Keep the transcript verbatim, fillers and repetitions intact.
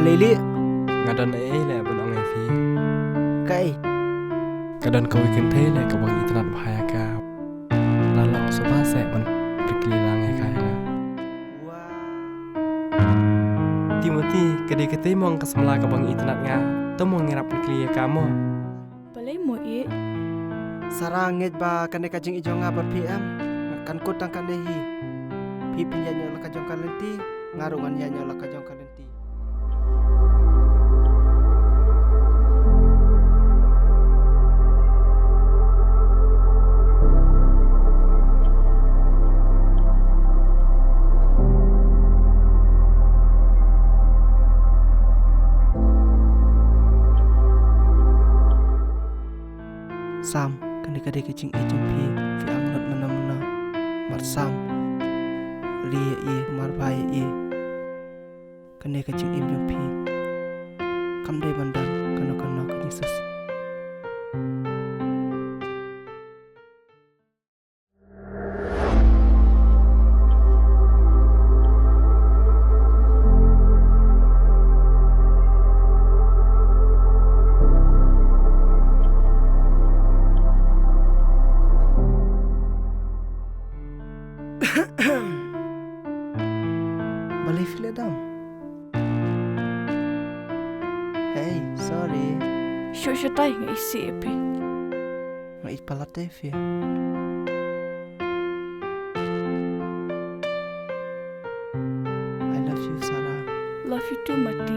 Lili. Nga don ei ei leh ban ong ïa phi. Kaei? Ka don kawei kynthei leh kaba nga itynnad bha ïa ka. Lalo sngewbha seh ban pynkylli lang ïa ka ïa nga. Timothy, ka dei katei mo ka samla kaba nga itynnad nga. To mo ngi rap pynkylli ïa ka mo. Balei mo i? Sara, ngeit ba kane ka jingïeit jong nga bad phi em, kan kut tang kane hi. Phi phin ïaid noh la ka jong ka lynti, nga ruh ngan ïaid noh la ka jong ka lynti. Sam, kane ka dei ka jingïeit jong phi, phi angnud mynno mynno. Mar Sam, ri ïa i, mar bha ïa i. Kane ka jingim jong phi kam dei ban don kano kano ka jingsngewsih. Balei phi leh dam? Hey, sorry. Shuh shuh tai, nga isih ïa phi. Nga ïeit palat ïa phi. I love you, Sarah. Love you too, Mati.